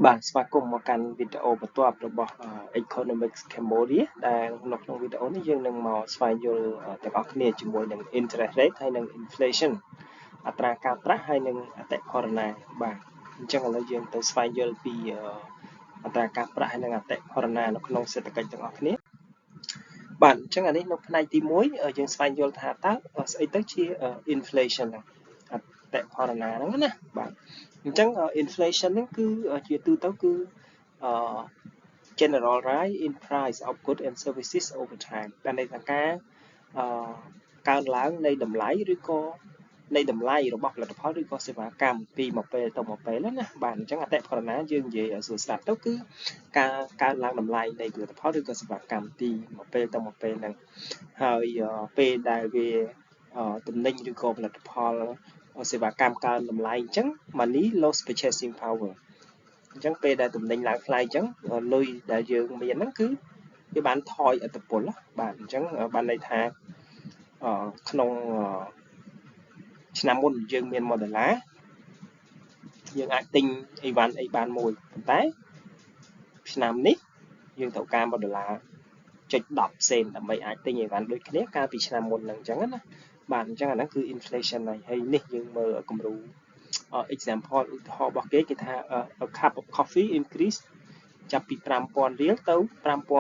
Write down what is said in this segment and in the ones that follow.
បាទស្វាគមន៍មកកាន់វីដេអូបន្ទាប់របស់ Economics Cambodia ដែលនៅក្នុងវីដេអូនេះយើងនឹងមកស្វែងយល់ទាំងអស់គ្នាជាមួយនឹង interest rate ហើយនិង inflation អត្រាការប្រាក់ហើយនិងអតិផរណាបាទអញ្ចឹងឥឡូវយើងទៅស្វែងយល់ពីអត្រាការប្រាក់ហើយនិងអតិផរណានៅក្នុងសេដ្ឋកិច្ចទាំងអស់គ្នាបាទអញ្ចឹងអានេះនៅផ្នែកទី1យើងស្វែងយល់ថាតើស្អីទៅជា inflation ហ្នឹងអតិផរណាហ្នឹងណាបាទអញ្ចឹង inflation ហ្នឹងគឺជាទូទៅគឺអឺ general rise in price of goods and services over time បានន័យថាការអឺកើនឡើងនៃតម្លៃឬក៏នៃតម្លៃរបស់ផលិតផលឬក៏សេវាកម្មពីមួយពេលទៅមួយពេលណាបាទអញ្ចឹងអតិផរណាយើងនិយាយឲ្យស្រួលស្ដាប់ទៅគឺការកើនឡើងតម្លៃនៃផលិតផលឬក៏សេវាកម្មពីមួយពេលទៅមួយពេលហ្នឹងហើយពេលដែលវាទំនិញឬក៏ផលិតផលសេវាកម្មកើនតម្លៃអញ្ចឹង money loss purchasing power អញ្ចឹងពេលដែលទំនិញឡើងថ្លៃអញ្ចឹងលុយដែលយើងមានហ្នឹងគឺវាបានថយឥទ្ធិពលបាទអញ្ចឹងបានន័យថាក្នុងឆ្នាំមុនយើងមាន1ដុល្លារយើងអាចទិញអីវ៉ាន់អីបានមួយប៉ុន្តែឆ្នាំនេះយើងត្រូវការ1ដុល្លារចុច10សេនដើម្បីអាចទិញអីវ៉ាន់ដូចគ្នាកាលពីឆ្នាំមុនហ្នឹងអញ្ចឹងណាបាទអញ្ចឹងអាហ្នឹងគឺ inflation ហើយហើយនេះយើងមើលគំរូ example ឧទាហរណ៍របស់គេគេថា a cup of coffee increase ចាប់ពី5000រៀលទៅ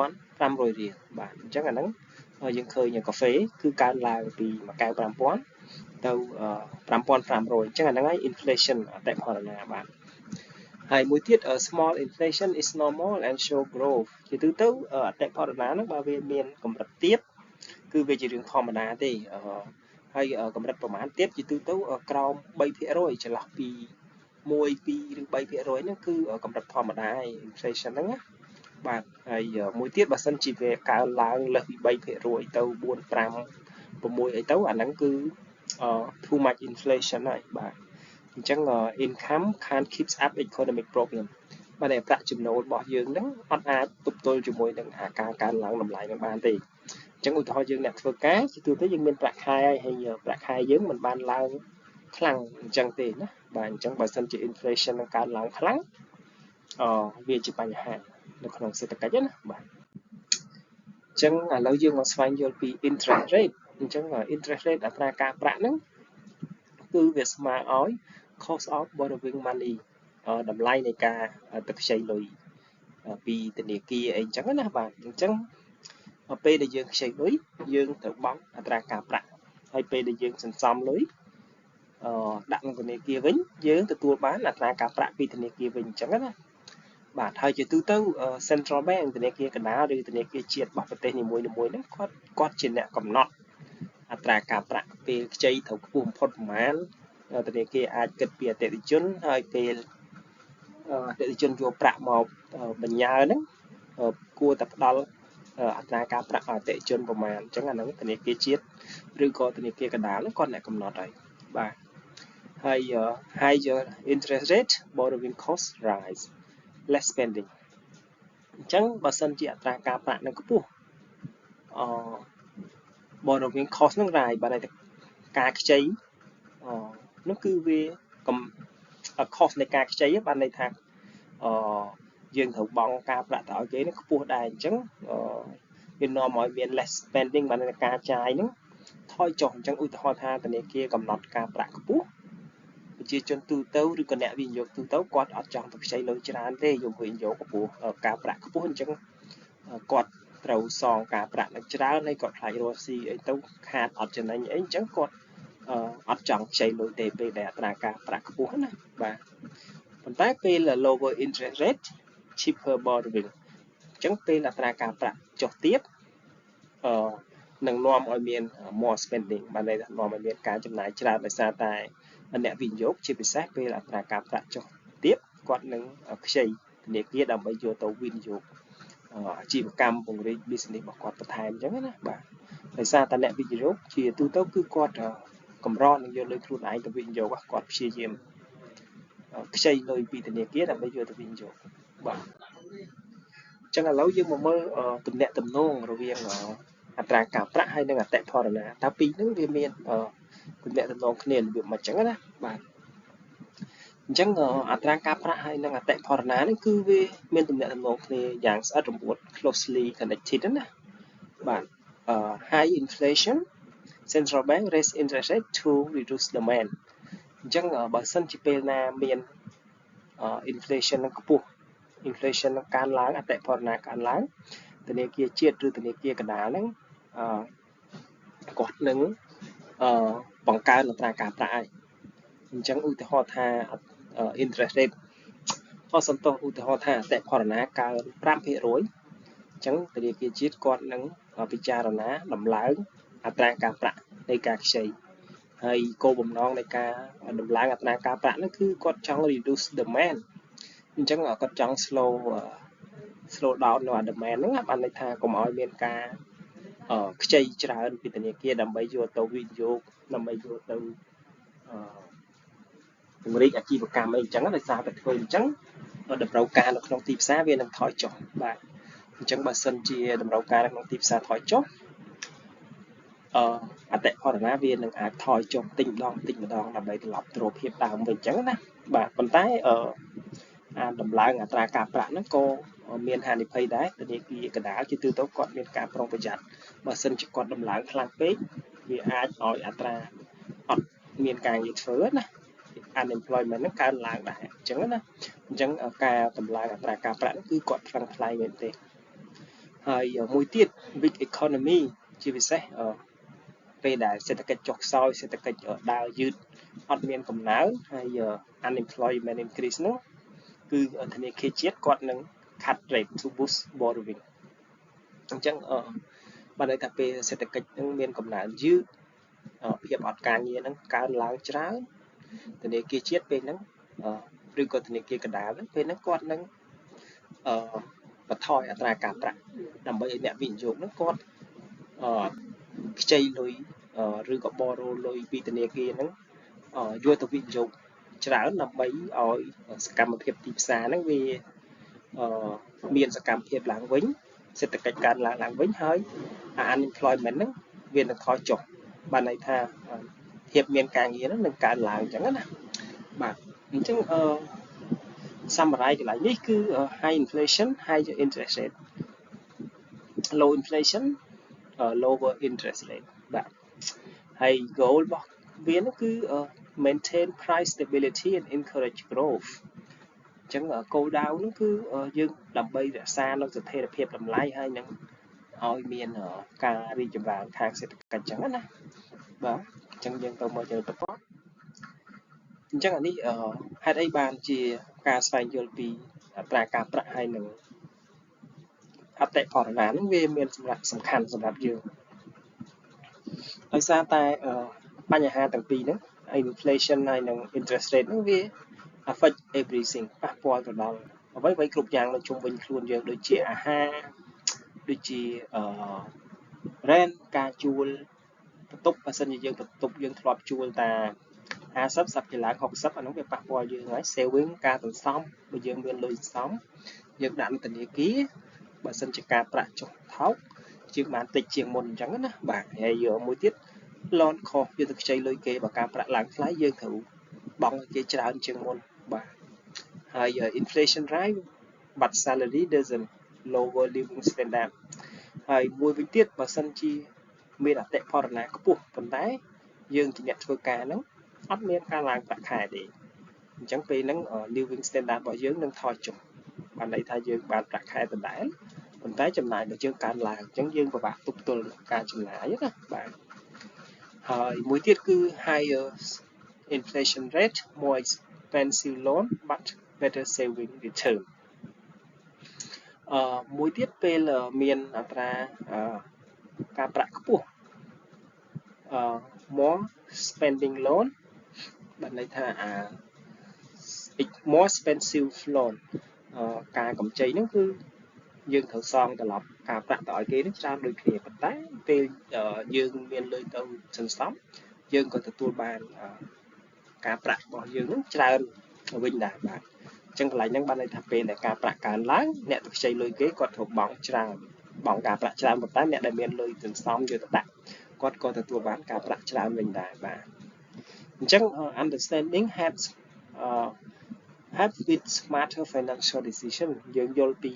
5500រៀលបាទអញ្ចឹងអាហ្នឹងយើងឃើញកាហ្វេគឺកើនឡើងពីមួយកែវ5000ទៅ5500អញ្ចឹងអាហ្នឹងហើយ inflation អតិផរណាបាទហើយមួយទៀត small inflation is normal and show growth ជាទូទៅអតិផរណាហ្នឹងបើវាមានកម្រិតទាបគឺវាជារឿងធម្មតាទេហើយកម្រិតប្រមាណទៀតជាទូទៅក្រោម3%ចន្លោះពី 1 2ឬ3%ហ្នឹងគឺកម្រិតធម្មតាឯ inflation ហ្នឹងណាបាទហើយមួយទៀតបើសិនជាវាកើនឡើងលើសពី3%ទៅ4 5 6អីទៅអាហ្នឹងគឺ too much inflation ហើយបាទអញ្ចឹង income can't keep up economic problem បាទតែប្រាក់ចំណូលរបស់យើងហ្នឹងអត់អាចទប់ទល់ជាមួយនឹងអាការកើនឡើងតម្លៃនឹងបានទេអញ្ចឹងឧទាហរណ៍យើងអ្នកធ្វើការជាទូទៅយើងមានប្រាក់ខែហើយប្រាក់ខែយើងមិនបានឡើងខ្លាំងអញ្ចឹងទេណាបាទអញ្ចឹងបើសិនជា inflation នឹងកើនឡើងខ្លាំងអវាជាបញ្ហានៅក្នុងសេដ្ឋកិច្ចណាបាទអញ្ចឹងឥឡូវយើងមកស្វែងយល់ពី interest rate អញ្ចឹង interest rate អត្រាការប្រាក់ហ្នឹងគឺវាស្មើឲ្យ cost of borrowing money តម្លៃនៃការទៅខ្ចីលុយពីធនាគារអីអញ្ចឹងណាបាទអញ្ចឹងពេលដែលយើងខ្ចីលុយយើងត្រូវបង់អត្រាការប្រាក់ហើយពេលដែលយើងសន្សំលុយអឺដាក់ក្នុងធនាគារវិញយើងទទួលបានអត្រាការប្រាក់ពីធនាគារវិញអញ្ចឹងណាបាទហើយជាទូទៅ Central Bank ធនាគារកណ្ដាលឬធនាគារជាតិរបស់ប្រទេសនីមួយៗហ្នឹងគាត់គាត់ជាអ្នកកំណត់អត្រាការប្រាក់ពេលខ្ចីត្រូវខ្ពស់បំផុតប្រមាណធនាគារអាចគិតពីអតិថិជនហើយពេលអតិថិជនយកប្រាក់មកបញ្ញើហ្នឹងគួរតែផ្ដល់អត្រាការប្រាក់ឲ្យអតិថិជនប្រមាណអញ្ចឹងអាហ្នឹងធនាគារជាតិឬក៏ធនាគារកណ្ដាលហ្នឹងគាត់អ្នកកំណត់ហើយបាទហើយ higher interest rate, borrowing cost rise, less spending អញ្ចឹងបើសិនជាអត្រាការប្រាក់នឹងខ្ពស់អ borrowing cost នឹង rise បាទតែការខ្ចីអនោះគឺវាកំ cost នៃការខ្ចីបានន័យថាអយើងត្រូវបង់ការប្រាក់ទៅឲ្យគេនឹងខ្ពស់ដែរអញ្ចឹងអវានាំឲ្យមាន less spending បានន័យថាការចាយហ្នឹងថយចុះអញ្ចឹងឧទាហរណ៍ថាធនាគារកំណត់ការប្រាក់ខ្ពស់ ប្រជាជនទូទៅឬក៏អ្នកវិនិយោគទូទៅគាត់អត់ចង់ទៅខ្ចីលុយច្រើនទេយកវិនិយោគខ្ពស់ការប្រាក់ខ្ពស់អញ្ចឹងគាត់ត្រូវសងការប្រាក់នឹងច្រើនហើយគាត់ខ្លាចរកស៊ីអីទៅខាតអត់ចំណេញអីអញ្ចឹងគាត់អត់ចង់ខ្ចីលុយទេពេលដែលអត្រាការប្រាក់ខ្ពស់ណាបាទប៉ុន្តែពេល lower interest rate, cheaper borrowing អញ្ចឹងពេលអត្រាការប្រាក់ចុះទាបអឺនឹងនាំឲ្យមាន more spending បានន័យថានាំឲ្យមានការចំណាយច្រើនដោយសារតែអ្នកវិនិយោគជាពិសេសពេលអត្រាការប្រាក់ចុះទាបគាត់នឹងខ្ចីធនាគារដើម្បីយកទៅវិនិយោគអាជីវកម្មពង្រីក business របស់គាត់បន្ថែមអញ្ចឹងណាបាទដោយសារតែអ្នកវិនិយោគជាទូទៅគឺគាត់កម្រនឹងយកលុយខ្លួនឯងទៅវិនិយោគគាត់ព្យាយាមខ្ចីលុយពីធនាគារដើម្បីយកទៅវិនិយោគបាទអញ្ចឹងឥឡូវយើងមកមើលទំនាក់ទំនងរវាងអត្រាការប្រាក់ហើយនិងអតិផរណាតើពីរហ្នឹងវាមានទំនាក់ទំនងគ្នារបៀបម៉េចចឹងណាបាទ អញ្ចឹងអត្រាការប្រាក់ហើយនិងអតិផរណានេះគឺវាមានទំនាក់ទំនងគ្នាយ៉ាងស្អិតរមួត closely connected ណាបាទ។ High inflation, central bank raise interest rate to reduce demand. អញ្ចឹងបើសិនជាពេលណាមាន inflation នឹងខ្ពស់ inflation នឹងកើនឡើងអតិផរណាកើនឡើងធនាគារជាតិឬធនាគារកណ្ដាលហ្នឹងគាត់នឹងបង្កើនអត្រាការប្រាក់ហើយអញ្ចឹងឧទាហរណ៍ថា interest rate អសន្តោសឧទាហរណ៍ថាអតិផរណាកើន5%អញ្ចឹងធនាគារជាតិគាត់នឹងពិចារណាដំឡើងអត្រាការប្រាក់នៃការខ្ចីហើយគោលបំណងនៃការដំឡើងអត្រាការប្រាក់ហ្នឹងគឺគាត់ចង់ reduce demand អញ្ចឹងគាត់ចង់ slow down នៅ demand ហ្នឹងបានន័យថាកុំឲ្យមានការខ្ចីច្រើនពីធនាគារដើម្បីយកទៅវិនិយោគដើម្បីយកទៅពង្រីកអាជីវកម្មអីអញ្ចឹងដោយសារតែធ្វើអញ្ចឹងតម្រូវការនៅក្នុងទីផ្សារវានឹងថយចុះបាទអញ្ចឹងបើសិនជាតម្រូវការនៅក្នុងទីផ្សារថយចុះអឺអតិផរណាវានឹងអាចថយចុះតិចម្ដងតិចម្ដងដើម្បីត្រឡប់ទៅរកភាពដើមវិញអញ្ចឹងណាបាទប៉ុន្តែអឺអាដំឡើងអត្រាការប្រាក់ហ្នឹងក៏មានហានិភ័យដែរធនាគារកណ្ដាលជាទូទៅគាត់មានការប្រុងប្រយ័ត្នបើសិនជាគាត់ដំឡើងខ្លាំងពេកវាអាចឲ្យអត្រាអត់មានការងារធ្វើណា unemployment ហ្នឹងកើនឡើងដែរអញ្ចឹងណាអញ្ចឹងការតម្លើងអត្រាការប្រាក់គឺគាត់ថ្លឹងថ្លែងមែនទេហើយមួយទៀត weak economy ជាពិសេសពេលដែលសេដ្ឋកិច្ចចុះខ្សោយសេដ្ឋកិច្ចដើរយឺតអត់មានកំណើនហើយ unemployment increase នោះគឺធនាគារជាតិគាត់នឹង cut rate to boost borrowing. អញ្ចឹងបានន័យថាពេលសេដ្ឋកិច្ចនឹងមានកំណើនយឺតភាពអត់ការងារនឹងកើនឡើងច្រើនធនាគារជាតិពេលហ្នឹងឬក៏ធនាគារកណ្ដាលហ្នឹងពេលហ្នឹងគាត់នឹងអឺបន្ថយអត្រាការប្រាក់ដើម្បីឲ្យអ្នកវិនិយោគហ្នឹងគាត់អឺខ្ចីលុយឬក៏ borrow លុយពីធនាគារហ្នឹងយកទៅវិនិយោគច្រើនដើម្បីឲ្យសកម្មភាពទីផ្សារហ្នឹងវាមានសកម្មភាពឡើងវិញសេដ្ឋកិច្ចកើនឡើងឡើងវិញហើយ unemployment ហ្នឹងវានឹងថយចុះបានន័យថាភាពមានការងារហ្នឹងនឹងកើនឡើងអញ្ចឹងណាបាទអញ្ចឹងអឺ summarize កន្លែងនេះគឺ high inflation, high interest rate, low inflation, lower interest rate បាទហើយ goal របស់វានោះគឺ maintain price stability and encourage growth. អញ្ចឹងគោលដៅនោះគឺយើងដើម្បីរក្សានូវស្ថិរភាពតម្លៃហើយនឹងឲ្យមានការរីកចម្រើនខាងសេដ្ឋកិច្ចអញ្ចឹងណាបាទអញ្ចឹងយើងទៅមើលទៅបន្តអញ្ចឹងអានេះហេតុអីបានជាការស្វែងយល់ពីអត្រាការប្រាក់ហើយនឹងអតិផរណាហ្នឹងវាមានសម្រាប់សំខាន់សម្រាប់យើងដោយសារតែបញ្ហាទាំងពីរហ្នឹង inflation ហើយនិង interest rate ហ្នឹងវា affect everything ប៉ះពាល់ទៅដល់អ្វីៗគ្រប់យ៉ាងនៅជុំវិញខ្លួនយើងដូចជាអាហារដូចជាអឺ rent ការជួលបន្ទប់បើសិនជាយើងបន្ទប់យើងធ្លាប់ជួលតា50សាប់ជាឡើង60អានោះវាប៉ះពាល់យើងហើយ saving ការសន្សំបើយើងមានលុយសន្សំយើងដាក់នៅធនាគារបើសិនជាការប្រាក់ចុះថោកជាងបានតិចជាងមុនអញ្ចឹងណាបាទហើយមួយទៀត loan cost យើងទៅខ្ចីលុយគេបើការប្រាក់ឡើងថ្លៃយើងត្រូវបង់ឲ្យគេច្រើនជាងមុនបាទហើយ inflation rise but salary doesn't, lower living standard. ហើយមួយវិញទៀតបើសិនជាមានអតិផរណាខ្ពស់ប៉ុន្តែយើងជាអ្នកធ្វើការហ្នឹងអត់មានការឡើងប្រាក់ខែទេអញ្ចឹងពេលហ្នឹង living standard របស់យើងនឹងថយចុះបានន័យថាយើងបានប្រាក់ខែដដែលប៉ុន្តែចំណាយរបស់យើងកើនឡើងអញ្ចឹងយើងពិបាកទប់ទល់ការចំណាយណាបាទហើយមួយទៀតគឺ higher inflation rate, more expensive loan but better saving return. អឺមួយទៀតពេលមានអត្រាការប្រាក់ខ្ពស់អឺ more spending loan បានន័យថាអា more expensive loan ការកម្ចីហ្នឹងគឺយើងត្រូវសងត្រឡប់ការប្រាក់ទៅឲ្យគេនឹងច្រើនដូចគ្នាប៉ុន្តែពេលយើងមានលុយទៅសន្សំយើងក៏ទទួលបានការប្រាក់របស់យើងនឹងច្រើនវិញដែរបាទអញ្ចឹងកន្លែងហ្នឹងបានន័យថាពេលដែលការប្រាក់កើនឡើងអ្នកទៅខ្ចីលុយគេគាត់ត្រូវបង់ច្រើនបង់ការប្រាក់ច្រើនប៉ុន្តែអ្នកដែលមានលុយសន្សំយកទៅដាក់គាត់ក៏ទទួលបានការប្រាក់ច្រើនវិញដែរបាទអញ្ចឹង understanding helps Help with smarter financial decision យើងយល់ពី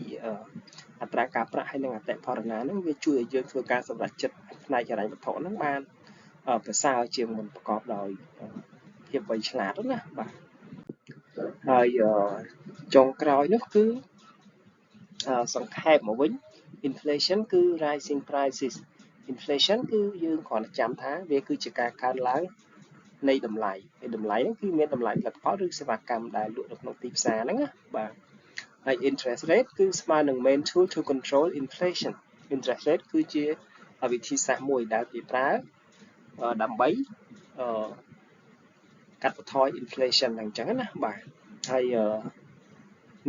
អត្រាការប្រាក់ហើយនិងអតិផរណាហ្នឹងវាជួយឲ្យយើងធ្វើការសម្រេចចិត្តផ្នែកហិរញ្ញវត្ថុហ្នឹងបានប្រសើរជាងមុនប្រកបដោយភាពវៃឆ្លាតណាបាទហើយចុងក្រោយនោះគឺសង្ខេបមកវិញ inflation គឺ rising prices inflation គឺយើងគ្រាន់តែចាំថាវាគឺជាការកើនឡើងនៃតម្លៃហើយតម្លៃហ្នឹងគឺមានតម្លៃផលិតផលឬសេវាកម្មដែលលក់នៅក្នុងទីផ្សារហ្នឹងណាបាទហើយ interest rate គឺស្មើនឹង main tool to control inflation interest rate គឺជាវិធីសាស្ត្រមួយដែលគេប្រើដើម្បីកាត់បន្ថយ inflation ហ្នឹងអញ្ចឹងណាបាទហើយ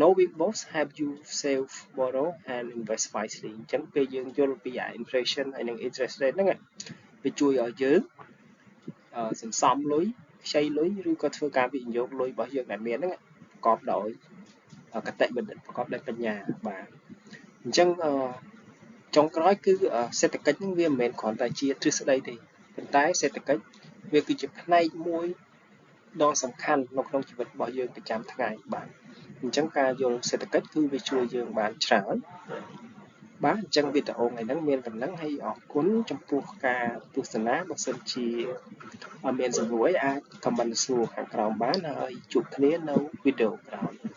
knowing both help you save, borrow and invest wisely អញ្ចឹងពេលយើងយល់ពី inflation ហើយនិង interest rate ហ្នឹងវាជួយឲ្យយើងសន្សំលុយខ្ចីលុយឬក៏ធ្វើការវិនិយោគលុយរបស់យើងដែលមានហ្នឹងប្រកបដោយគតិបណ្ឌិតប្រកបដោយបញ្ញាបាទអញ្ចឹងចុងក្រោយគឺសេដ្ឋកិច្ចហ្នឹងវាមិនមែនគ្រាន់តែជាទ្រឹស្ដីទេប៉ុន្តែសេដ្ឋកិច្ចវាគឺជាផ្នែកមួយដ៏សំខាន់នៅក្នុងជីវិតរបស់យើងប្រចាំថ្ងៃបាទអញ្ចឹងការយល់សេដ្ឋកិច្ចគឺវាជួយយើងបានច្រើនបាទអញ្ចឹងវីដេអូថ្ងៃហ្នឹងមានប៉ុណ្ណឹងហើយអរគុណចំពោះការទស្សនាបើសិនជាមានសំណួរអីអាច comment សួរខាងក្រោមបានហើយជួបគ្នានៅវីដេអូក្រោយ។